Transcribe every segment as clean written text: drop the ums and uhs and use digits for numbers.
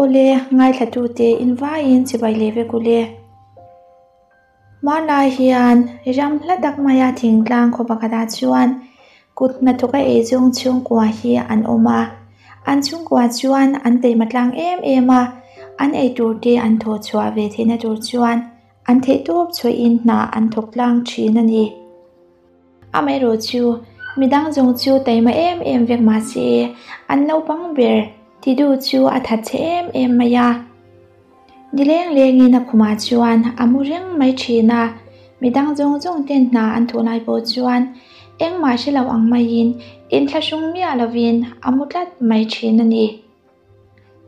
Awle, ngaithlatute in vaiin chibai leh vek ule. Hmanlai hian ram hla tak maia thingtlang khaw pakhatah chuan kut hnathawk a eizawng chhungkua hi an awm a. An chhungkua chuan an taima tlang em em a, an eitur te an thawh chhuah ve theihna tur chuan an theihtawp chhuahin hna an thawk tlang thin a ni. Amaherawh chu, midang zawng chu taima em em vek mah se, an naupang ber Tidu chu a that chhe em em mai a. Ni leng lengin a khumah chuan a mu reng mai thin a, midang zawng zawng ten hna an thawh lai pawh chuan engmah hre lo ang maiin inthlahrung miah lovin a mu tlat mai thin a ni.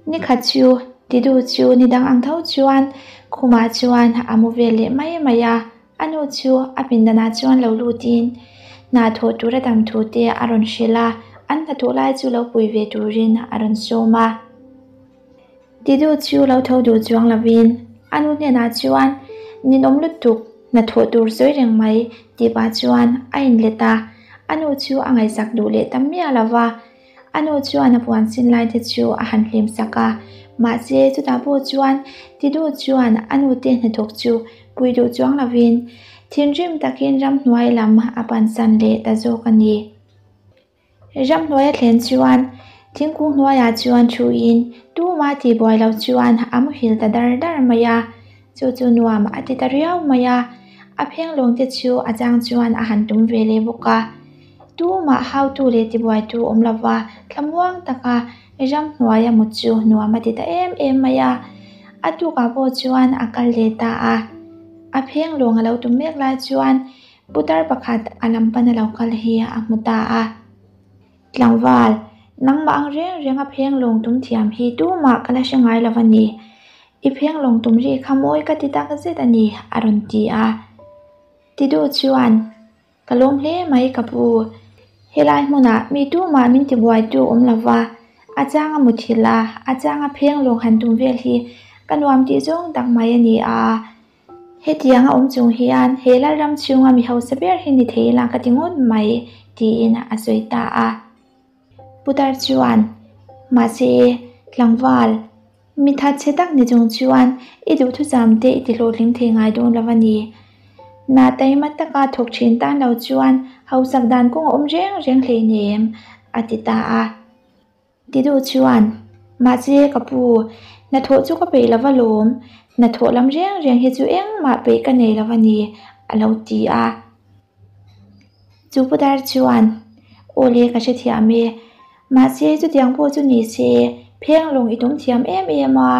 Ni khat chu Tidu chu ni dang ang tho chuan khumah chuan a mu vel leh mai mai a, a nu chu a pindanah chuan lo lutin hna thawh tur a dam thu te a rawn hrilh a, an hnathawh lai chu lo pui ve turin a rawn sawm a. Tidu chu lo tho duh chuang lovin a nu hnenah chuan ninawm lutuk hnathawh tur sawi reng mai tih pah chuan a inlet a, a nu chu a ngaihsak duh leh ta miah lo va, a nu chuan a puan sin lai te chu a han hlim sak a, mahse chutah pawh chuan Tidu chuan a nu te hnathawk chu pui duh chuang lovin thinrim takin ramhnuai lam a pansan leh ta zawk a ni. Ramhnuai a thlen chuan thingkung hnuaiah chuan thuin tuma tihbuai loh chuan a muhil ta dar dar mai a, chu chu nuam a ti ta riau mai a, a phenglawng te chu a chang chuan a han tum ve leh bawk a. Tumah hautu leh tibuaitu awm lova thlamuang taka ramhnuai a mut chu nuam a ti ta em em mai a, a tukah pawh chuan a kal leh ta a, a phenglawng a lo tum mek lai chuan Putar pakhat a lam pana lo kal hi a hmu ta a. Tlangval, nangmah ang reng reng a pheng lawng tum thiam hi tumah ka la hre ngai lo a ni. I pheng lawng tum ri kha mawi ka ti tak zet a ni, a rawn ti a. Ti duh chuan, Ka lawm hle mai ka pu. Helai hmunah mi tumah min tibuaitu awm lo va, a changa muthilh a, a changa pheng lawng han tum vel hi ka nuam tih zawng tak mai a ni a. Hetiang a awm chung hian he Lalram chhunga mi hausa ber hi ni thei ila ka ti ngawt mai, tiin a sawi ta a. Putar chuan, Mahse, tlangval, mi thatchhe tak ni chung chuan i duhthusam te i ti hlawhtling thei ngai dawn lo a ni. Nah taima taka thawk thin tan lo chuan hausak dan kawng a awm reng reng hleinem, a ti ta a. Tidu chuan, Mahse ka pu, hnathawh chu ka peih lova lawm, hnathawh lam reng reng hi chu engmah peih ka nei lova ni, a lo ti a. Chu putar chuan, Aw le ka hrethiam e, mahse chutiang pawh chu ni se, phenglawng i tum thiam em em a,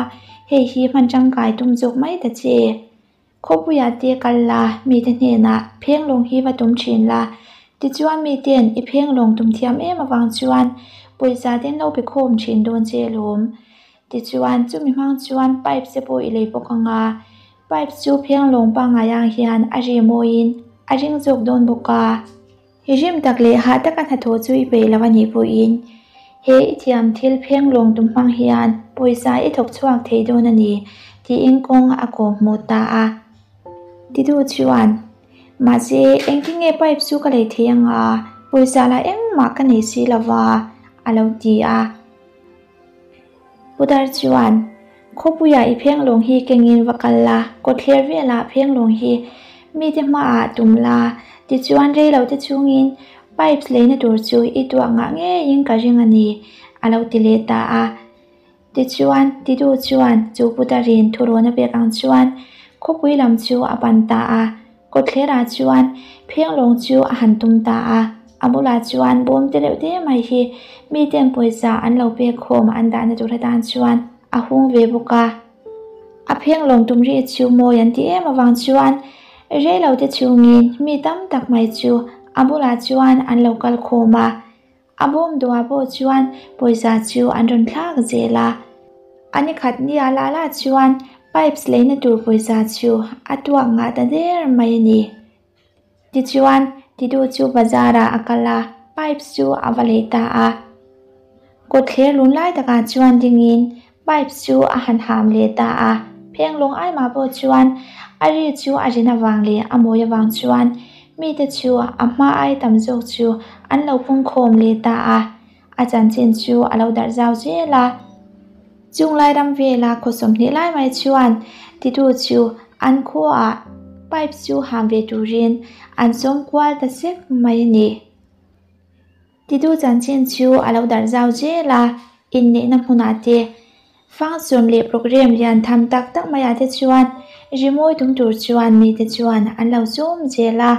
hei hi hman tangkai tum zawk mai ta che. Khawpuia te kal la, mite hnenah phenglawng hi va tum thin la. Tichuan miten i phenglawng tum thiam em avang chuan pawisa ten lo pe khawm thin dawn che lawm. Tichuan chumi hmang chuan pipe che pawh i lei bawk ang a, pipe chu phenglawng pangngai ang hian a ri mawiin a ring zawk dawn bawk a. I rim tak leh hah taka hnathawh chu i peih lo a nih pawhin he i thiam thil phenglawng tum hmang hian pawisa i thawk chhuak thei dawn a ni tiin kawng a kawh hmuh ta a. Titu chuan, Mahse, engtin nge pipe chu ka lei thei anga, pawisa lah engmah ka nei si lo va, a lo ti a. Putar chuan, Khawpuiah i phenglawng hi kengin va kal la, kawtthler velah phenglawng hi mite hmaah tum la, tichuan rei lo te chungin pipes leina tur chu i tuah ngah ngeiin ka ring a ni, a lo ti leh ta a. Tichuan, Tidu chuan chu Putarin thurawn a pek ang chuan khawpui lam chu a pan ta a. Kawtthlerah chuan phenglawng chu a han tum ta a, a bulah chuan bawm te reuh te mai hi miten pawisa an lo pek khawm an dahna tur atan chuan a hung ve bawk a. A phenglawng tum ri chu mawi an ti em avang chuan rei lo te chhungin mi tam tak mai chu a bulah chuan an lo kal khawm a. A bawm duah pawh chuan pawisa chu an rawn thlak zel a, a ni khat nia lah lah chuan pipes leina tur pawisa chu a tuak ngah ta der mai a ni. Tichuan, Tidu chu bazar ah a kal a, pipes chu a va lei ta a. Kawtthler lun lai takah chuan dingin pipes chu a han ham leh ta a, phenglawng aimah pawh chuan a ri chu a rin avang leh a mawi avang chuan mite chu a hma ai tam zawk chu an lo pungkhawm leh ta a, a chanchin chu a lo darh zau zel a. Chung lai ram vela khaw 20 lai mai chuan titu chu an khuaah pipe chu ham ve turin an sawm kual ta sek mai a ni. Titu chanchin chu a lo darh zau zel a, inneihna hmunah te, function leh programme lian tham tak tak maiah te chuan rimawi tum tur chuan mite chuan an lo sawm zel a,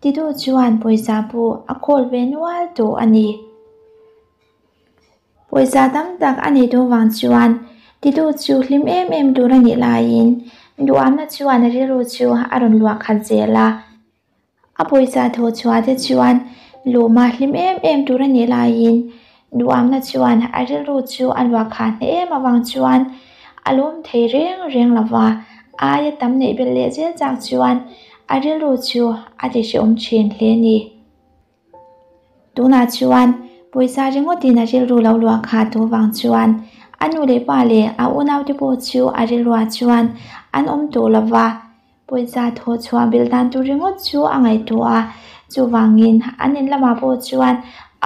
titu chuan pawisa pawh a khawl ve nual tawh a ni. Pawisa tam tak a nei tawh vang chuan titu chu hlim em em tur a nih laiin duhamna chuan a rilru chu a rawn luah khat zel a. A pawisa thawh chhuah te chuan lawma hlim em em tur a nih laiin duhamna chuan a rilru chu a luah khah hneh em avang chuan a lawm thei reng reng lo va, aia tam neih belh leh zel chak chuan a rilru chu a ti hrehawm thin hle a ni. Tunah chuan pawisa ringawtin a rilru lo luah kha tawh vang chuan a nu leh pa leh a unaute pawh chu a rilruah chuan an awm tawh lo va, pawisa thawh chhuah belh dan tur ringawt chu a ngaihtuah a, chuvangin an in lamah pawh chuan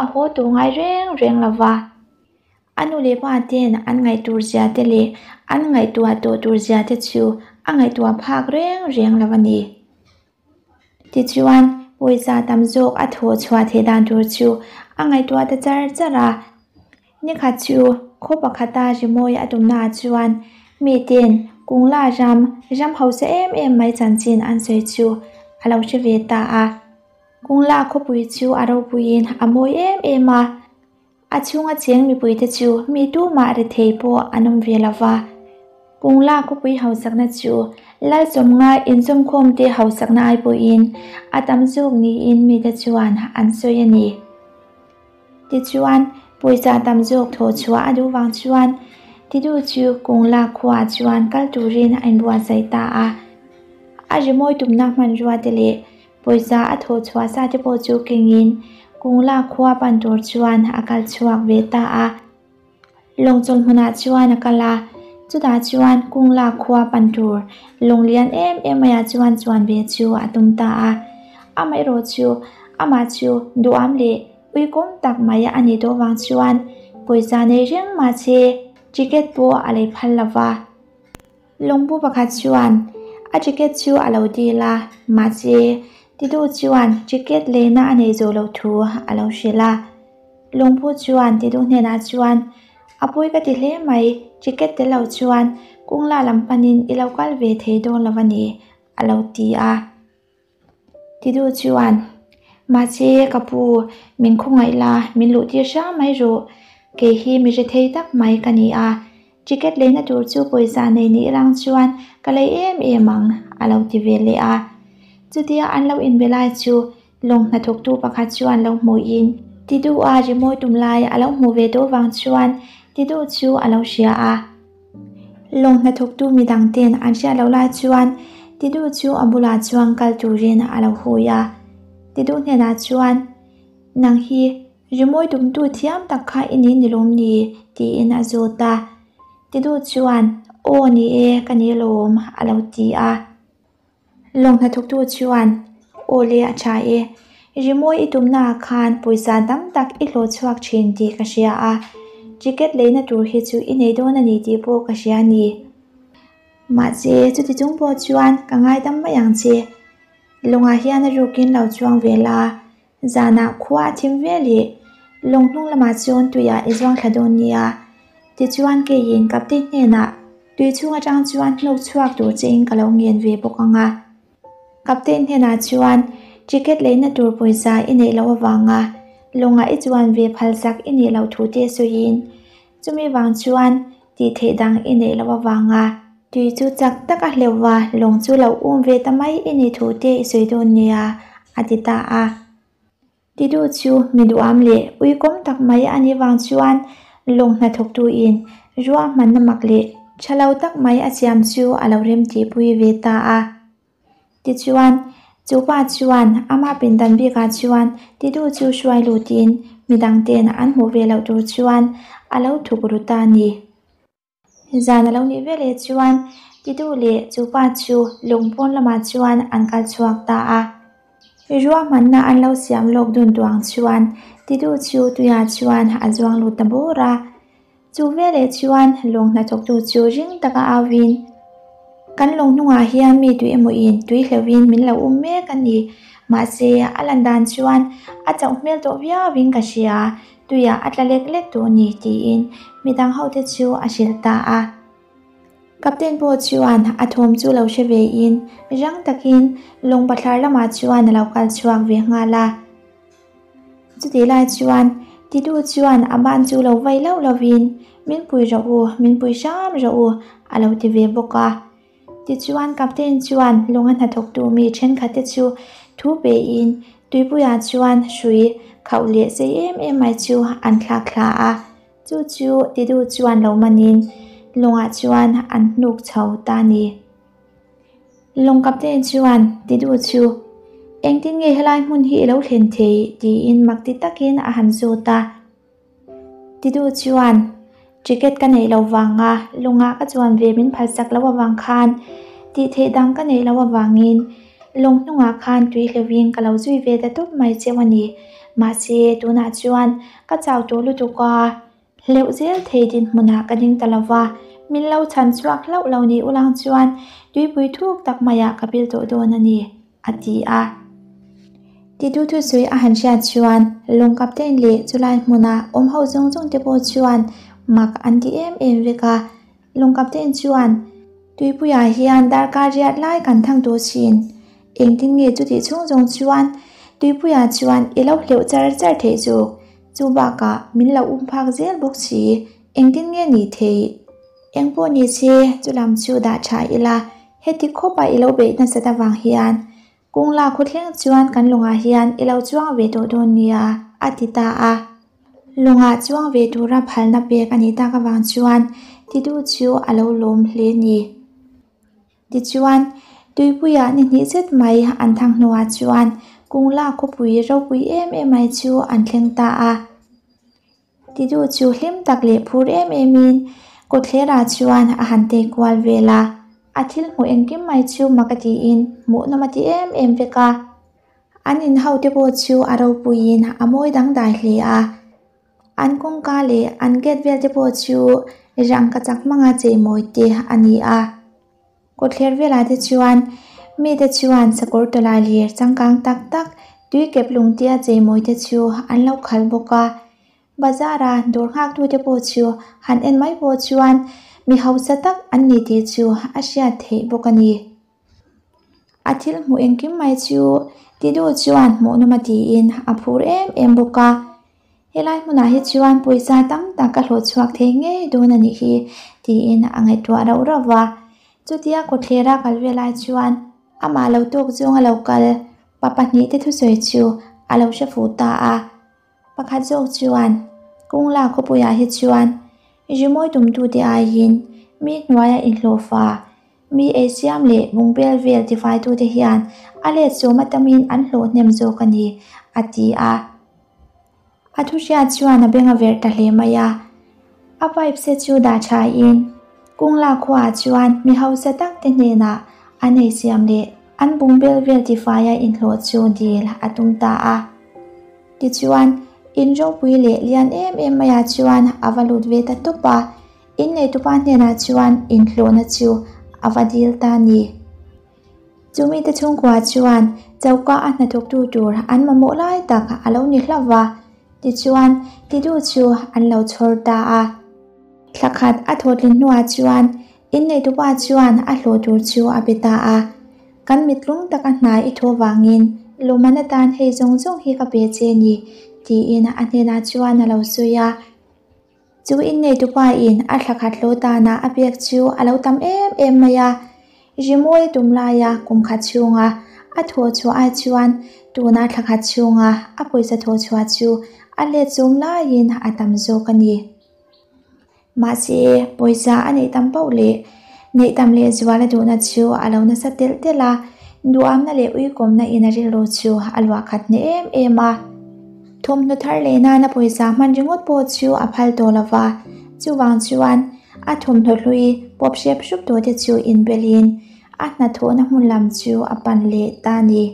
a haw tawh ngai reng reng lo va. A nu leh pa ten an ngaihtur zia te leh an ngaihtuah tawh tur zia te chu a ngaihtuah phak reng reng lo a ni. Tichuan, pawisa tam zawk a thawh chhuah theih dan tur chu a ngaihtuah ta char char a. Nikhat chu khaw pakhata rimawi a tumnaah chuan miten Kungla ram, ram hausa em em mai chanchin an sawi chu a lo hre ve ta a. Kungla khawpui chu a ropuiin a mawi em em a. A chhunga cheng mipuite chu mi tumah rethei pawh an awm ve lo va. Kungla khawpui hausakna chu Lalsawmnga inzawmkhawmte hausakna ai pawhin a tam zawk niin mite chuan an sawi a ni. Tichuan, pawisa tam zawk thawh chhuah a duh vang chuan Tidu chu Kungla khuaah chuan kal turin a inbuatsaih ta a. A rimawi tumna hmanrua te leh Pawisa a thawh chhuah sa te pawh chu kengin Kungla khua pan tur chuan a kal chhuak ve ta a. Lawngchawl hmunah chuan a kal a, chutah chuan Kungla khua pan tur lawng lian em em maiah chuan chuan ve chu a tum ta a. Amaherawh chu amah chu duham leh uikawm tak mai a nih tawh vang chuan pawisa nei reng mahse ticket pawh a lei phal lo va. Lawngpu pakhat chuan a ticket chu a lo dil a, mahse Titu chuan ticket leina a nei zawh loh thu a lo hrilh a. Lawngpu chuan Titu hnenah chuan, A pawi ka ti hle mai, ticket tel lo chuan kungla lam panin i lo kal ve thei dawn lo a ni, a lo ti a. Titu chuan, Mahse, ka pu, min khawngaih la, min luh tir hram mai rawh. Kei hi mi hre thei tak mai ka ni a, ticket leina tur chu pawisa nei ni ilang chuan ka lei em em ang, a lo ti ve leh a. Chutia an lo inbe lai chu lawng hnathawktu pakhat chuan lo hmuhin Tidu-a rimawi tum lai a lo hmuh ve tawh vang chuan Tidu chu a lo hria a. Lawng hnathawktu midang ten an hriat loh lai chuan Tidu chu a bulah chuan kal turin a lo hui a. Tidu hnenah chuan, Nang hi rimawi tumtu thiam tak kha i ni ni lawm ni? tiin a zawt a. Tidu chuan, Aw ni e, ka ni lawm, a lo ti a. Lawng hnathawktu chuan, Aw le a tha e, rimawi i tumnaah khan pawisa tam tak i hlawh chhuak thin tih ka hria a, ticket leina tur hi chu i nei dawn a ni tih pawh ka hria a ni. Mahse, chuti chung pawh chuan ka ngaidam mai ang che. Lawngah hian a rukin lo chuang ve la, Zanah khua a thim ve leh lawng hnung lamah chuan tuiah i zuang thla dawn nia. Tichuan keiin Kapte hnenah tui chhung atang chuan hnuk chhuak tur chein ka lo ngen ve bawk ang a. Kapte hnenah chuan ticket leina tur pawisa i neih loh avanga lawngah i chuan ve phalsak i nih loh thu te sawiin chumi vang chuan tih theih dang i neih loh avanga tui chu chak tak a hleuh va, lawng chu lo um ve ta mai i nih thu te i sawi dawn nia, a ti ta a. Tidu chu mi duham leh uikawm tak mai a nih vang chuan lawng hnathawktuin ruahmanna mak leh tha lo tak mai a siam chu a lo remtihpui ve ta a. Tichuan, chu pa chuan ama pindan bikah chuan Tidu chu hruai lutin midangten an hmuh ve loh tur chuan a lo thuk ru ta a ni. Zan a lo nih veleh chuan Tidu leh chu pa chu lung pawn lamah chuan an kal chhuak ta a. Ruahmanna an lo siam lawk dun tuang chuan Tidu chu tuiah chuan a zuang lut ta bur a. Chu veleh chuan lawng hnathawktu chu ring taka auin, Kan lawng hnungah hian mi tui emaw in tui hleuhin min lo um mek a ni. Mahse, a lan dan chuan a chauh hmel tawh viauin ka hria, tuiah a tla lek lek tawh a ni, tiin midang hote chu a hrilh ta a. Captain pawh chuan a thawm chu lo hre vein rang takin lawng bathlar lamah chuan a lo kal chhuak ve nghal a. Chutih lai chuan Titu chuan a ban chu lo vai lauh lovin, Min pui rawh u, min pui hram rawh u, a lo ti ve bawk a. Tichuan Captain chuan lawnga hnathawktu mi thenkhatte chu thu pein tuipuiah chuan hrui khauh leh sei em em mai chu an thlak thla a. Chu chu Titu chuan lo manin lawngah chuan an hnuk chho ta a ni. Lawng captain chuan Tidu chu, Engtin nge helai hmun hi i lo thlen thei? tiin mak ti takin a han zawt a. Tidu chuan, Ticket ka neih loh vanga lawngah ka chuan ve min phalsak loh avang khan tih theih dang ka neih loh avangin lawng hnungah khan tui hleuhin ka lo zui ve ta tawp mai cheu a ni. Mahse, tunah chuan ka chau tawh lutuk a. Hleuh zel thei dinhmunah ka ding ta lo va, min lo chhan chhuak hlauh lo ni ulang chuan tuipui thuk tak maiah ka pil tawh dawn a ni, a ti a. Titu thusawi a han hriat chuan lawng captain leh chulai hmuna awm ho zawng zawng te pawh chuan mak an ti em em vek a. Lawng captain chuan, Tuipuiah hian darkar riat lai kan thang tawh thin. Engtin nge chutih chhung zawng chuan tuipuiah chuan i lo hleuh char char theih zawk? Chu bakah min lo um phak zel bawk si, engtin nge ni theih? Eng pawh ni se, chu lam chu dah tha ila, heti khawpa i lo beih nasat avang hian kung lak khawthleng chuan kan lawngah hian i lo chuang ve tawh dawn nia, a ti ta a. Lawngah chuang ve tura phalna pek a nih tak avang chuan titu chu a lo lawm hle ni. Tichuan, tuipuiah ni hnih zet mai an thang hnuah chuan Kungla khawpui ropui em em mai chu an thleng ta a. Tidu chu hlim tak leh phur em emin kawtthlerah chuan a han tei kual vel a. A thil hmuh engkim mai chu mak a tiin hmuhnawm a ti em em vek a. An inhaute pawh chu a ropuiin a mawi dangdai hle a. An kawngka leh an gate vel te pawh chu rangka chak hmanga cheimawi te a ni a. Kawtthler velah te chuan mite chuan sakawr tawlai lir changkang tak tak tui kep lung tia cheimawi te chu an lo khal bawk a. Bazar a dawr nghak tu te pawh chu han en mai pawh chuan mi hausa tak an ni tih chu a hriat theih bawk a ni. A thil hmuh engkim mai chu Tidu chuan hmuhnawm a tiin a phur em em bawk a. Helai hmunah hi chuan pawisa tam tak ka hlawh chhuak thei ngei dawn a nih hi tiin a ngaihtuah rauh rauh va. Chutia kawtthlera kal ve lai chuan amah lo tawk zawnga lo kal pa pahnihte thusawi chu a lo hre fuh ta a. Pakhat zawk chuan, Kungla khawpuiah hi chuan rimawi tumtute aiin mi hnuaia inhlawhfa, mi eisiam leh bungbel vel tifaitute hian a let sawm atamin an hlawh hnem zawk a ni, a ti a. A thuhriat chuan a beng a verh ta hle mai a. A pipe se chu dah thain Kungla khuaah chuan mi hausa tak te hnenah an eisiam leh an bungbel vel tifaia inhlawh chu dil a tum ta a. Tichuan, in ropui leh lian em em maiah chuan a va lut ve ta tawp a, inneitupa hnenah chuan inhlawhna chu a va dil ta a ni. Chumi te chhungkua chuan choka a hnathawktu tur an mamawh lai tak a lo ni hlauh va, tichuan tidu chu an lo chhawr ta a. Thla khat a thawhtlin hnuah chuan inneitupa chuan a hlawh tur chu a pe ta a. Kan mittlung taka hnai i thu vangin lawmman atan hei zawng zawng hi ka pe che ni, tiin a hnenah chuan a lo sawi a. Chu inneitupa in a thla khat hlawh tana a pek chu a lo tam em em mai a. Rimawi tum laia kum khat chhunga a thawh chhuah ai chuan tuna thla khat chhunga a pawisa thawh chhuah chu a let zawm laiin a tam zawk a ni. Mahse, pawisa a neih tam poh leh neih tam leh zual a duhna chu a lo nasa telh telh a, duhamna leh uikawmna in a rilru chu a luah khat hneh em em a. Thawmhnaw thar leh nana pawisa hman ringawt pawh chu a phal tawh lo va, chuvang chuan a thawmhnaw hlui pawp hrep hrup tawh te chu inbelin a hnathawhna hmun lam chu a pan leh ta a ni.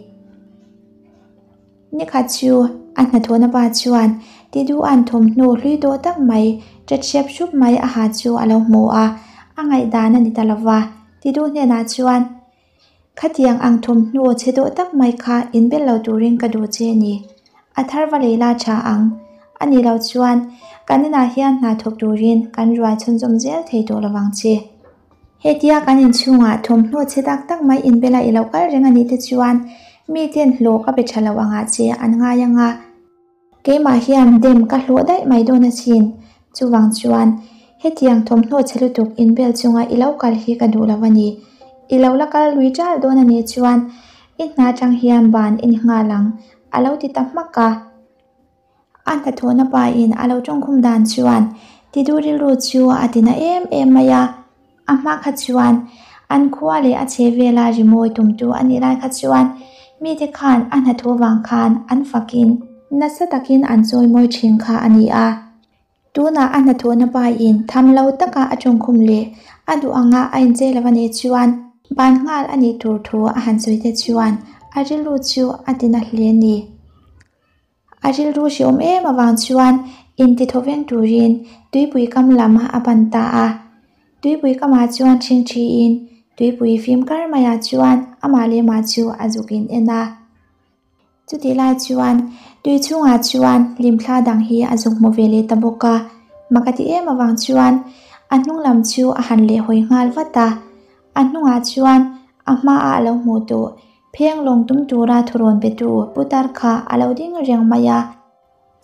Nikhat chu a hnathawhna pa chuan Tidua'n thawmhnaw hlui tawh tak mai Ṭet hrep hrup mai a ha chu a lo hmu a, a ngaihdan a ni ta lo va. Tidu hnenah chuan, Khatiang ang thawmhnaw chhe dawh tak mai kha inbel lo turin ka duh che a ni. A thar va lei la tha ang. A nih loh chuan kan inah hian hna thawk turin kan ruai chhunzawm zel thei tawh lovang che. Hetia kan inchhungah thawmhnaw chhe tak tak mai inbela i lo kal reng a nih te chuan miten hlawh ka pe tha lo angah che an ngai ang a. Keimah hian dem ka hlawh daih mai dawn asin. Chuvang chuan, hetiang thawmhnaw chhe lutuk inbel chunga i lo kal hi ka duh lo a ni. I lo la kal lui ṭal dawn a nih chuan i hna aṭang hian ban i ni nghal ang, a lo ti ta hmak a. A hnathawhna pain a lo ṭawngkhum dan chuan Tidu rilru chu a ti na em em mai a. A hma kha chuan an khua leh a chhe vela rimawi tumtu a nih lai kha chuan mite khan a hnathawh vang khan an fakin nasa takin an chawimawi thin kha a ni a. Tunah a hnathawhna pain tham lo taka a tawngkhum leh a duh anga a inchei lo a nih chuan ban nghal a nih tur thu a han sawi te chuan a rilru chu a ti na hle a ni. A rilru hreawm em avang chuan intithaw veng turin tuipui kam lam a pan ta a. Tuipui kamah chuan ṭhingṭhiin tuipui fim kar maiah chuan amah leh mah chu a zuk in en a. Chutih lai chuan tui chhungah chuan hlimthla dang hi a zuk hmu ve leh ta bawk a. Mak a ti em avang chuan a hnung lam chu a han lehhawi nghal vat a. A hnungah chuan a hmaah a lo hmuh tawh Pheng lawng tum tura thurawn petu putar kha a lo ding reng mai a.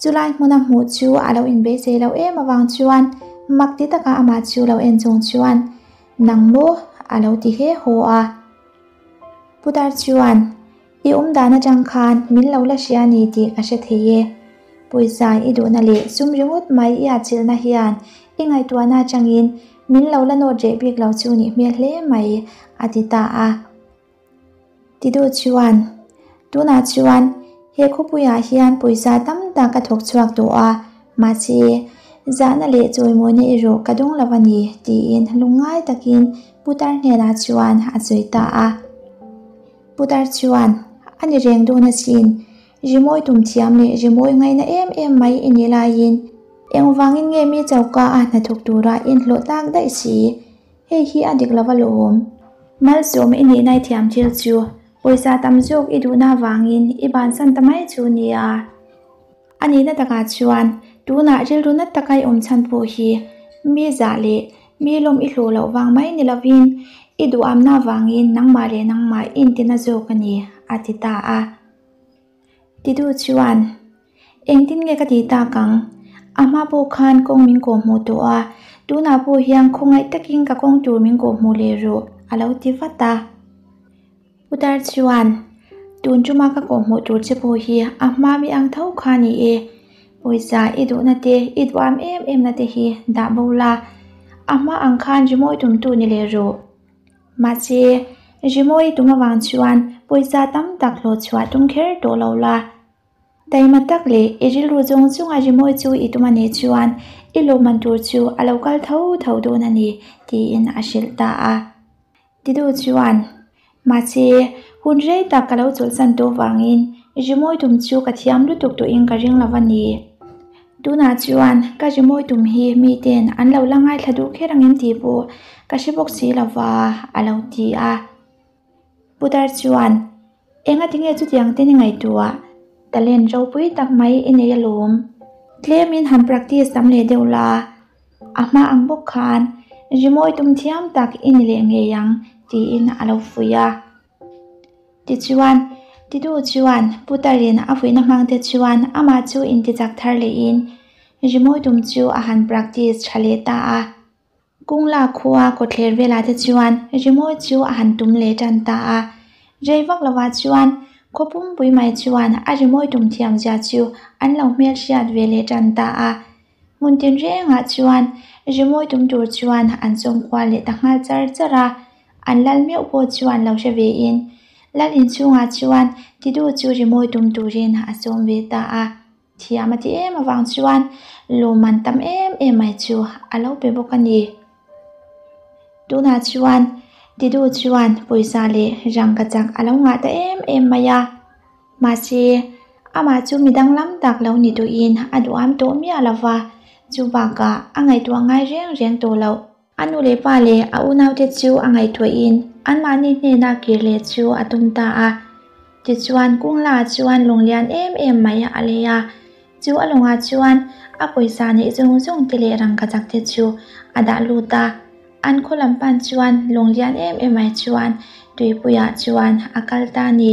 Chulai hmuna hmuh chu a lo inbeisei lo em avang chuan mak ti taka amah chu lo en chung chuan, Nang maw? a lo ti he haw a. Putar chuan, I awm dan atang khan min lo la hria ni tih ka hre thei e. Pawisa i duhna leh sum ringawt mai i atchilhna hian i ngaihtuahna atangin min lo la nawt reh bik lo chu nih hmel hle mai, a ti ta a. Tidu chuan, Tunah chuan he khawpuiah hian pawisa tam tak ka thawk chhuak tawh a, mahse, zahna leh chawimawina erawh ka dawng lo a ni, tiin lungngai takin Putar hnenah chuan a sawi ta a. Putar chuan, A ni reng dawn asin, rimawi tum thiam leh rimawi ngaina em em mai i nih laiin engvangin nge mi choka a hnathawk tura inhlawh tak daih si? Hei hi a dik lova lawm. Malsawm i nih nai thiam thil chu pawisa tam zawk i duhna avangin i bansan ta mai chu nia. A nihna takah chuan tunah rilru nat taka i awm chhan pawh hi mi zah leh mi lawm i hlawh loh vang mai ni lovin i duhamna avangin nangmah leh nangmah i intina zawk a ni, a ti ta a. Titu chuan, Engtin nge ka tih tak ang? A hma pawh khan kawng min kawhhmuh tawh a, tunah pawh hian khawngaih takin ka kawng tur min kawhhmuh leh rawh, a lo ti vat a. Putar chuan, Tun tuma ka kawhhmuh tur che pawh hi a hma mi ang tho kha ni e. Pawisa i duhna te, i duham em em na te hi dah bo la, a hma ang khan rimawi tumtu ni leh rawh. Mahse, rimawi tum avang chuan pawisa tam tak hlawh chhuah tum kher tawh lo la. Taima tak leh i rilru zawng chunga rimawi chu i tum a nih chuan i lawmman tur chu a lo kal tho tho dawn a ni, tiin a hrilh ta a. Tidu chuan, Mahse, hun rei tak ka lo chawlhsan tawh vangin rimawi tum chu ka thiam lutuk tawhin ka ring lo a ni. Tunah chuan ka rimawi tum hi miten an lo la ngaithla duh kher ang em tih pawh ka hre bawk si lo va, a lo ti a. Putar chuan, Engati nge chutiang te ni ngaihtuah? Talent ropui tak mai i nei alawm. Tlemin han practice tam leh deuh la, a hma ang bawk khan rimawi tum thiam tak i ni leh ngei ang, tiin a lo fuih a. Tichuan, Titu chuan Putarin a fuihna hmangte chuan amah chu intichak thar lehin rimawi tum chu a han practice tha leh ta a. Kungla khua kawtthler velah te chuan rimawi chu a han tum leh tan ta a. Rei vak lovah chuan khaw pumpui mai chuan a rimawi tum thiam zia chu an lo hmelhriat ve leh tan ta a. Hmun tinrengah chuan rimawi tum tur chuan an sawm kual leh ta nghal char char a. An lal meuh pawh chuan lo hre vein lal inchhungah chuan Tidu chu rimawi tum turin a sawm ve ta a. Thiam a ti em avang chuan lawmman tam em em mai chu a lo pe bawk a ni. Tunah chuan Tidu chuan pawisa leh rangka chak a lo ngah ta em em mai a. Mahse, amah chu mi danglam tak lo ni tawhin a duham tawh miah lo va. Chu bakah a ngaihtuah ngai reng reng tawh loh. A nu leh pa leh a unaute chu a ngaihtuahin anmahni hnena kir leh chu a tum ta a. Tichuan Kungla chuan lunglian em em mai a lei a. Chu a lawngah chuan a pawisa neih zawng zawng te leh rangkachak te chu a dah lut a. An khaw lam pan chuan lunglian em em mai chuan tuipuiah chuan a kal ta a ni.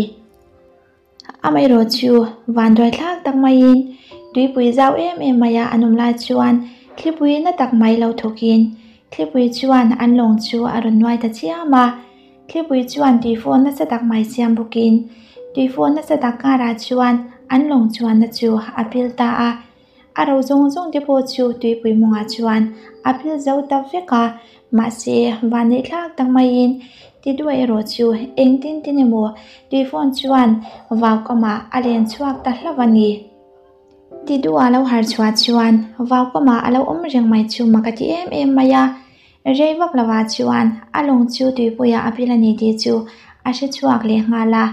Amaherawh chu vanduai thlak tak maiin tuipui zau em em maia an awm lai chuan thlipui na tak mai lo thawkin thlipui chuan an lawng chu a rawn nuai ta chiam a. Thlipui chuan tuifawn nasa tak mai siam bawkin tuifawn nasa tak karah chuan an lawng chuanna chu a pil ta a. A ro zawng zawng te pawh chu tuipui mawngah chuan a pil zo ta vek a, mahse vanneih thlak tak maiin ti duai erawh chu engtin tin emaw tuifawn chuan vau kamah a len chhuak ta hlauh a ni. Ti duah lo harh chhuah chuan vau kamah a lo awm reng mai chu mak a ti em em mai a, rei vak lovah chuan a lawng chu tuipuiah a pil a ni tih chu a hre chhuak leh nghal a.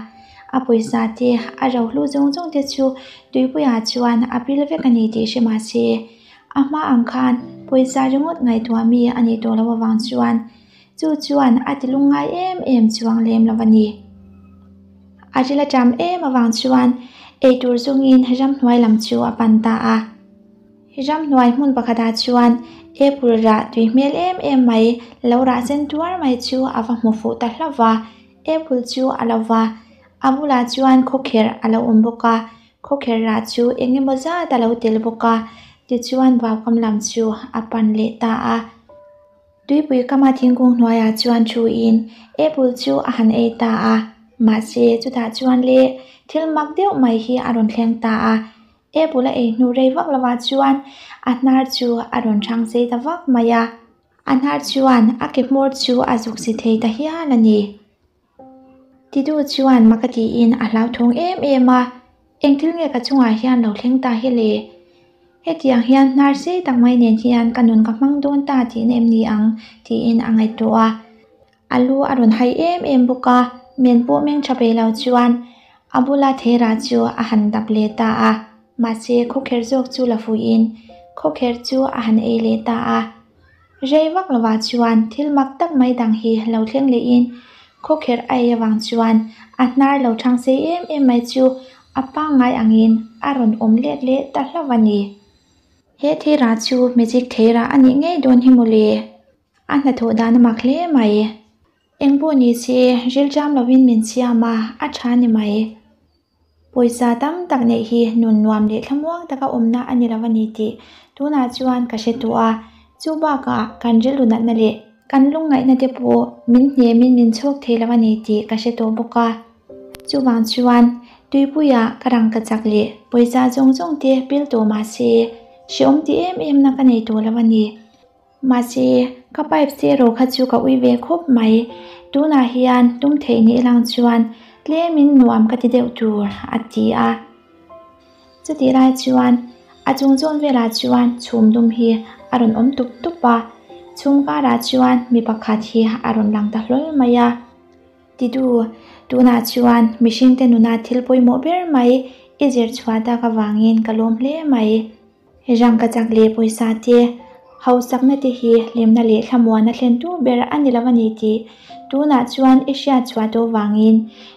A pawisa te, a rohlu zawng zawng te chu tuipuiah chuan a pil vek a ni tih hre mah se, a hma ang khan pawisa ringawt ngaihtuah mi a nih tawh loh avang chuan chu chuan a ti lungngai em em chuang lem lo a ni. A ril aṭam em avang chuan eitur zawngin ramhnuai lam chu a pan ta a. Ramhnuai hmun pakhatah chuan apple rah tui hmel em em mai lo rah sen tuar mai chu a va hmu fuh ta hlauh va. Apple chu a lo va, a bulah chuan khawkherh a lo awm bawk a, khawkherh rah chu eng emaw zat a lo tel bawk a, tichuan vaukam lam chu a pan leh ta a. Tuipui kama thingkung hnuaiah chuan thuin apple chu a han ei ta a, mahse chutah chuan le thil mak deuh mai hi a rawn thleng ta a, apple a ei hnu rei vak lovah chuan a hnar chu a rawn hrang sei ta vak mai a. A hnar chuan a ke hmawr chu a zuk si thei ta hial a ni. Titu chuan mak a tiin a hlauthawng em em a, Eng thil nge ka chungah hian lo thleng ta hi le? Hetiang hian hnar sei tak mai nen hian ka nun ka hmang dawn ta tihna em ni ang? tiin a ngaihtuah a. A lu a rawn hai em em bawk a, men pawh meng tha peih lo chuan a bula theirah chu a han dap leh ta a, mahse khawkherh zawk chu la fuihin khawkherh chu a han ei leh ta a. Rei vak lovah chuan thil mak tak mai dang hi lo thleng lehin khawkherh a ei avang chuan a hnar lo thang sei em em mai chu a pangngai angin a rawn awm let leh ta hlauh a ni. He theirah chu magic theirah a nih ngei dawn hi mawle. A hnathawh dan a mak hle mai. Eng pawh ni se, rilṭam lovin min siam a, a ṭha ni mai. Pawisa tam tak neih hi nun nuam leh thlamuang taka awmna a ni lo a ni tih tunah chuan ka hre tawh a. Chu bakah kan rilru natna leh kan lungngaihna te pawh min hnemin min chhawk thei lo a ni tih ka hre tawh bawk a. Chuvang chuan tuipuiah ka rangkachak leh pawisa zawng zawng te pil tawh mah se, hrehawm ti em em na ka nei tawh lo a ni. Mahse, ka pipe che erawh kha chu ka ui ve khawp mai. Tunah hian tum theih ni lang chuan tlemin nuam ka ti deuh tur, a ti a. Chutih lai chuan a chung zawn velah chuan chhum dum hi a rawn awm tup tup a, chhum karah chuan mi pakhat hi a rawn lang ta hlawl mai a. Titu, tunah chuan mihringte nuna thil pawimawh ber mai i zir chhuah tak avangin ka lawm hle mai. Rangkachak leh pawisa te, hausakna te hi hlimna leh thlamuanna thlentu ber a ni lo a ni tih tunah chuan i hriat chhuah tawh vangin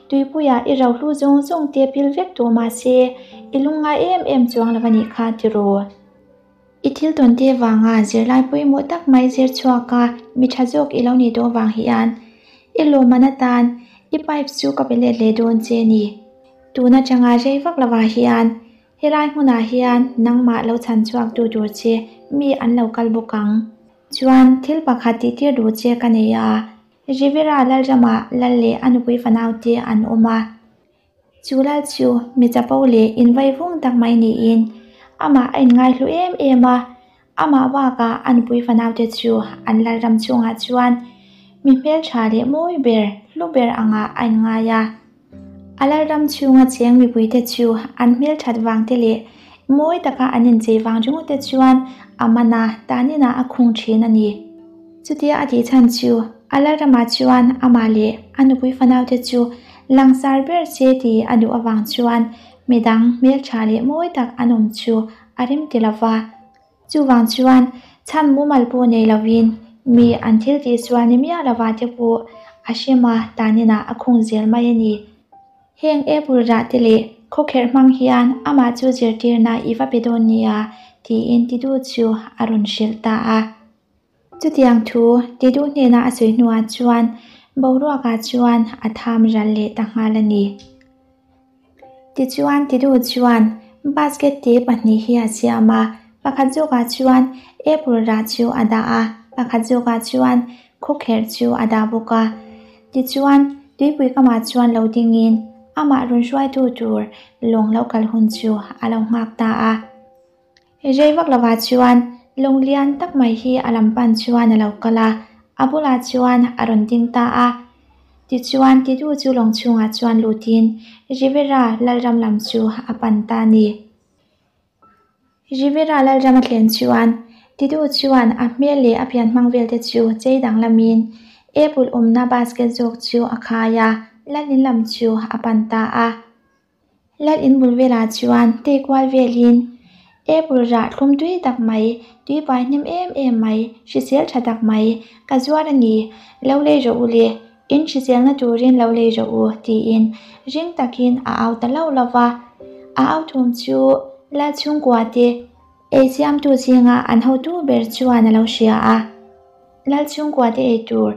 tuipuiah i rohlu zawng zawng te pil vek tawh mah se i lungngai em em chuang lo a nih kha tiraw. I thil tawn te vanga zirlai pawimawh tak mai zir chhuak a mi tha zawk i lo nih tawh vang hian i lawmman atan i pipe chu ka pe let leh dawn che ni. Tun atanga rei vak lovah hian Helai hmunah hian nangmah lo chhan chhuak tu tur che mi an lo kal bawk ang. Chuan thil pakhat tih tir duh che ka nei a, Rivera Lalramah lal leh a nupui fanau te an awm a. Chu lal chu mi chapo leh invaivung tak mai niin amah a inngaihlu em em a, amah bakah a nupui fanau te chu an Lalram chhungah chuan mi hmeltha leh mawi ber, hlu ber angah a inngai a. A lalram chhunga cheng mipuite chu an hmelthat vang te leh mawi taka an inchei vang ringawt te chuan a man a, taninah a khung thin a ni. Chutia a tih chhan chu a lalramah chuan amah leh a nupui fanaute chu langsar ber se tih a duh avang chuan midang hmeltha leh mawi tak an awm chu a rem ti lo va. Chuvang chuan chhan mumal pawh nei lovin mi an thil tih sual ni miah lova te pawh a hrem a, tanin ah a khung zel mai a ni. Heng apple rah te leh khawkherh hmang hian amah chu zirtirna i va pe dawn nia tiin Tidu chu a rawn hrilh ta a. Chutiang thu Tidu hnena a sawi hnuah chuan boruakah chuan a tham ral leh ta nghal a ni. Tichuan Tidu chuan basket te pahnih hi a siam a, pakhat zawkah chuan apple rah chu a dah a, pakhat zawkah chuan khawkherh chu a dah bawk a. Tichuan tuipui kamah chuan lo dingin amah rawn hruaitu tur lawng lo kal hun chu a lo nghak ta a. Rei vak lovah chuan lawng lian tak mai hi a lam pan chuan a lo kal a, a bulah chuan a rawn ding ta a. Tichuan Titu chu lawng chhungah chuan lutin Rivera Lalram lam chu a pan ta a ni. Rivera Lalram a thlen chuan Titu chuan a hmel leh a pian hmang vel te chu chei danglamin apple awmna basket zawk chu a khai a, Lalin lam chu a pan ta a. Lal in bul velah chuan tei kual velin apple rah thlum tui tak mai, tui pai hnem em em mai, hrisel tha tak mai ka zuar a ni, lo lei rawh u le, in hriselna turin lo lei rawh u tiin ring takin a au ta lo lo va. A au thum chu lal chhungkua te ei siamtu zinga an hotu ber chuan a lo hria a. Lal chhungkua te ei tur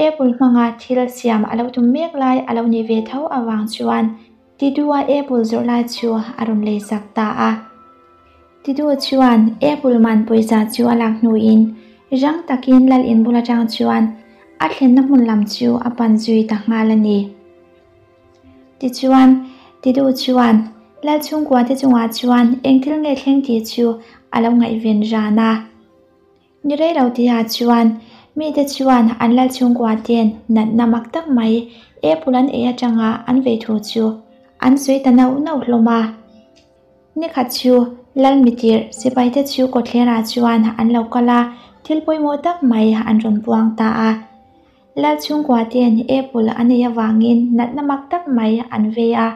apple hmanga thil siam a lo tum mek lai a lo nih ve tho avang chuan Tidua apple zawrh lai chu a rawn lei sak ta a. Tidua chuan apple man pawisa chu a lak hnuin rang takin lal in bul atang chuan a thlenna hmun lam chu a pan zui ta nghal a ni. Tichuan, Tidu chuan lal chhungkua te chungah chuan eng thil nge thleng tih chu a lo ngaihven ran a. Ni rei lo tihah chuan mite chuan an lal chhungkua ten natna mak tak mai apple an ei atanga an vei thu chu an sawi ta nauh nauh hlawm a. Ni khat chu lal mitirh sipai te chu kawtthlerah chuan an lo kal a, thil pawimawh tak mai an rawn puang ta a. Lal chhungkua ten apple an ei avangin natna mak tak mai an vei a.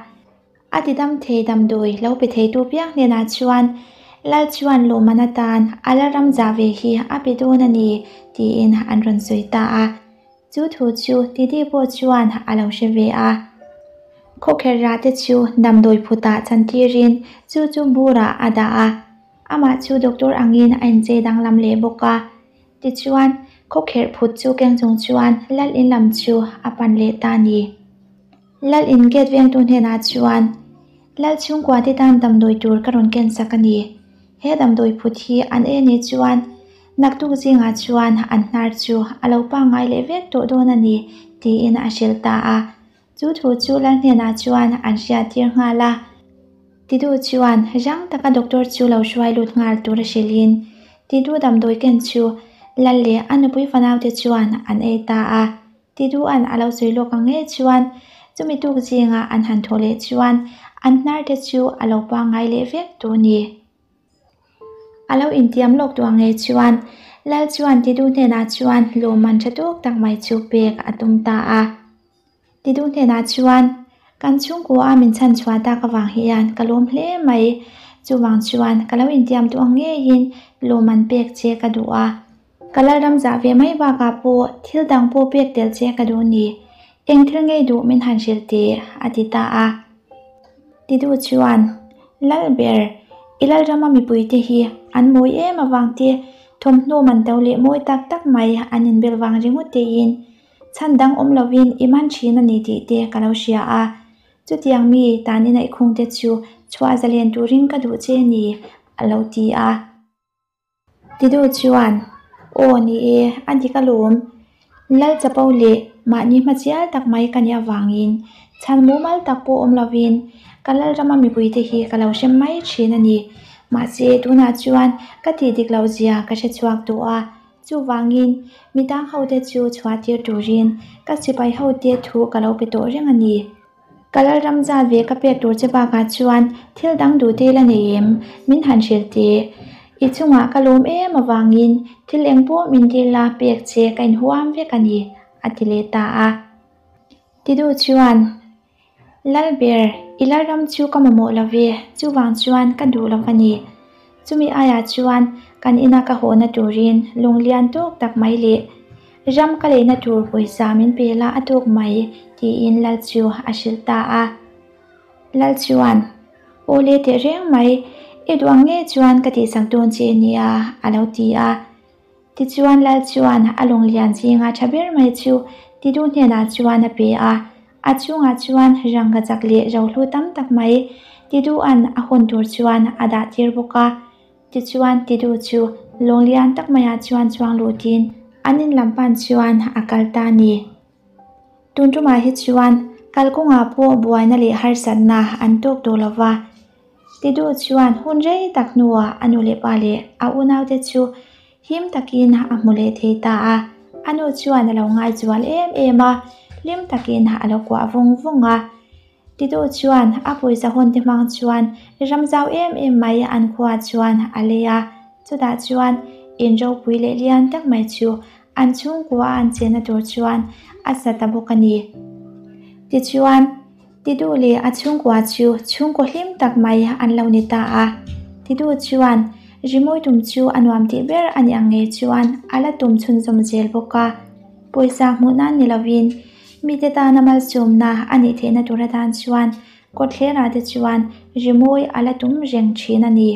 A ti dam thei damdawi lo pe theitu piang hnenah chuan Lal chuan lawmman atan a la ram zah ve hi a pe dawn a ni tiin an rawn sawi ta a. Chu thu chu Didi pawh chuan a lo hre ve a. Khawkherh rah te chu damdawi phutah chantirin chu chu burah a dah a. Amah chu doctor angin a inchei danglam leh bawk a. Tichuan, khawkherh phut chu keng chung chuan Lal in lam chu a pan leh ta a ni. Lal in gate vengtu hnenah chuan, Lal chhungkua te tan damdawi tur ka rawn ken sak a ni. He damdawi phut hi an ei anih chuan naktuk zingah chuan an hnar chu a lo pangngai leh vek tawh dawn a ni, tiin a hrilh ta a. Chu thu chu Lal hnenah chuan an hriattir nghal a. Tidu chuan rang taka doctor chu lo hruai lut nghal tur a hrilhin Tidu damdawi ken chu Lal leh a nupui fanaute chuan an ei ta a. Tidua'n a lo sawi lawk ang ngei chuan chumi tuk zinga an han thawh leh chuan an hnar te chu a lo pangngai leh vek tawh a ni. A lo intiam lawk tawh ang ngei chuan Lal chuan Tidu hnenah chuan lawmman tha tawk tak mai chu pek a tum ta a. Tidu hnenah chuan, Kan chhungkua a min chhan chhuah tak avang hian ka lawm hle mai, chuvang chuan ka lo intiam tawh ang ngeiin lawmman pek che ka duh a. Ka lalram zah ve mai bakah pawh thil dang pawh pek tel che ka duh ni, eng thil ngei duh min han hrilh teh, a ti ta a. Tidu chuan, Lal ber, i lalrama mipuite hi an mawi em avang te, thawmhnaw man to leh mawi tak tak mai an inbel vang ringawt tein chhan dang awm lovin i man thin a ni tih te ka lo hria a. Chutiang mi tanin a i khungte chu chhuah zalen turin ka duh che ni, a lo ti a. Tidu chuan, Aw ni e, a dik alawm. Lal chapo leh mahni hma chial tak mai ka nih avangin chhan mumal tak pawh awm lovin ka Lalrama mipuite hi ka lo hrem mai thin a ni. Mahse, tunah chuan ka tih dik loh zia ka hre chhuak tawh a, chuvangin midang hote chu chhuah tir turin ka sipai hote thu ka lo pe tawh reng a ni. Ka lalram zat ve ka pek tur che bakah chuan thil dang duh te la nei em? Min han hrilh teh. I chungah ka lawm em avangin thil eng pawh min dil la pek che ka inhuam vek a ni, a ti leh ta a. Tiduh chuan, Lalber, i lalram chu ka mamawh lo ve, chuvang chuan ka duh lo a ni. Chumi aiah chuan kan ina ka hawhna turin lung lian tawk tak mai leh ram ka leina tur pawisa min pe la a tawk mai, tiin lal chu a hrilh ta a. Lal chuan, Aw le teh reng mai, i duh ang ngei chuan ka tihsak dawn che nia, a lo ti a. Tichuan Lal chuan a lung lian zinga tha ber mai chu Tidu hnenah chuan a pe a, a chungah chuan rangkachak leh rohlu tam tak mai Tidua'n a hawn tur chuan a dah tir bawk a. Tichuan Tidu chu lung lian tak maiah chuan chuang lutin an in lam pan chuan a kal ta a ni. Tun tumah hi chuan kalkawngah pawh buaina leh harsatna an tawk tawh lo va. Tidu chuan hun rei tak hnuah a nu leh pa leh a unaute chu him takin a hmu leh thei ta a. A nu chuan a lo ngaizual em em a, hlim takin a lo kuah vung vung a. Tidu chuan a pawisa hawnte hmang chuan ram zau em em mai an khuaah chuan a lei a. Chutah chuan in ropui leh lian tak mai chu an chhungkua a an chenna tur chuan a sa ta bawk a ni. Tichuan, Tidu leh a chhungkua chu chhungkaw hlim tak mai an lo ni ta a. Tidu chuan rimawi tum chu a nuam tih ber a nih ang ngei chuan a la tum chhunzawm zel bawk a. Pawisa hmuh nan ni lovin mite tana malsawmna a nih theihna tur atan chuan kawtthlerah te chuan rimawi a la tum reng thin a ni.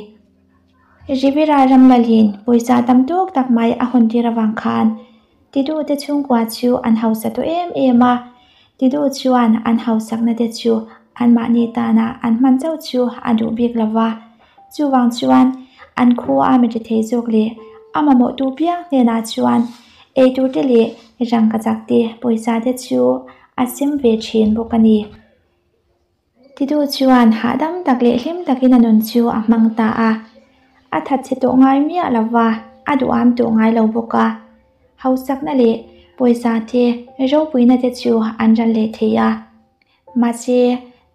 Rivira Ramlalin pawisa tam tawk tak mai a hawn tir avang khan Tidute chhungkua chu an hausa tawh em em a, Tidu chuan an hausakna te chu anmahni tana an hman chauh chu a duh bik lo va, chuvang chuan an khua a mi thei zawk leh a mamawhtu piang hnenah chuan eitur te leh rangkachak te pawisa te chu a sem ve thin bawk a ni. Titu chuan hahdam tak leh hlim takin a nun chu a hmang ta a. A thatchhe tawh ngai miah lo va, a duham tawh ngai lo bawk a. Hausakna leh pawisa te, ropuina te chu an ral leh thei a. Mahse,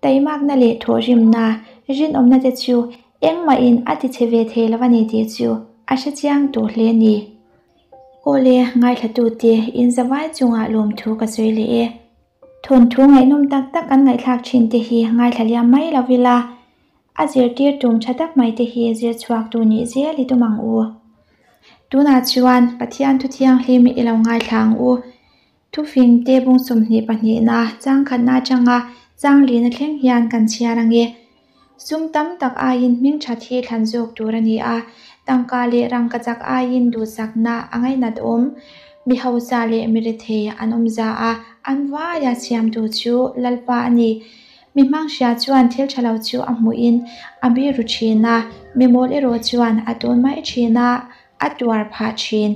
taimakna leh thawhrimna, rinawmna te chu engmahin a tichhe ve thei lo a ni tih chu a hrechiang tawh hle a ni. Awle, ngaithlatute inzavai chungah lawmthu ka sawi leh e. Thawnthu ngaihnawm tak tak kan ngaihthlak thin te hi ngaithla liam mai lo ila, a zirtir tum tha tak mai te hi zir chhuak tu nih zel i tum ang u. Tunah chuan Pathian thu thianghlim i lo ngaithla ang u. Thufing te bung 22na changkhatna atanga changlina thleng hian kan chhiar ang e. Sum tam tak aiin hming that hi thlan zawk tur a ni a, tangka leh rangkachak aiin duhsakna a ngainat awm. Mi hausa leh mi rethei an awm za a, an vaia siamtu chu Lalpa a ni. Mi hmanghria chuan thil tha lo chu a hmuhin a biru thin a, mi mawl erawh chuan a tawn mai thin a, a tuar phah thin.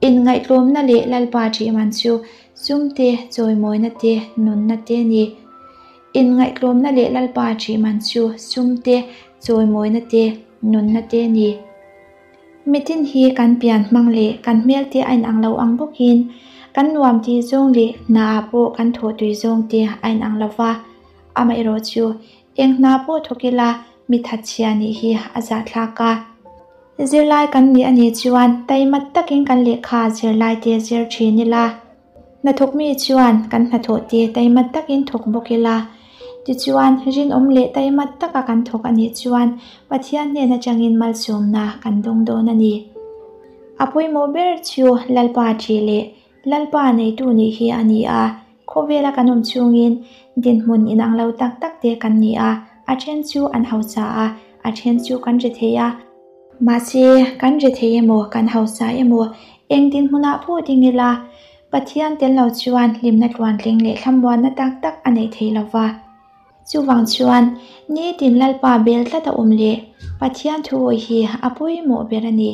Inngaihtlawmna leh Lalpa ṭih man chu sum te, chawimawina te, nunna te a ni. Inngaihtlawmna leh Lalpa ṭih man chu sum te, chawimawina te, nunna te a ni. Mitin hi kan pian hmang leh kan hmel te a inang lo ang bawkin kan nuam tih zawng leh hnaah pawh kan thawh tui zawng te a inang lo va. Amaherawhchu, eng hna pawh thawk ila mi thatchhia nih hi a zahthlak a. Zirlai kan nih a nih chuan taimat takin kan lehkha zirlai te zir thin ila, hnathawk mi chuan kan hnathawh te taimat takin thawk bawk ila, tichuan rinawm leh taimat taka kan thawk a nih chuan Pathian hnen atangin malsawmna kan dawng dawn a ni. A pawimawh ber chu Lalpa ṭih leh Lalpa neitu nih hi a ni a, khawvela kan awm chhungin dinhmun inang lo tak tak te kan ni a, a then chu an hausa a, a then chu kan ri thei a. Mahse, kan ri thei emaw, kan hausa emaw, eng dinhmunah pawh ding ila, Pathian tel lo chuan hlimna tluantling leh thlamuanna tak tak a neih thei lo va. Chuvang chuan, nitin Lalpa bel tlat a awm leh Pathian thu awih hi a pawimawh ber a ni.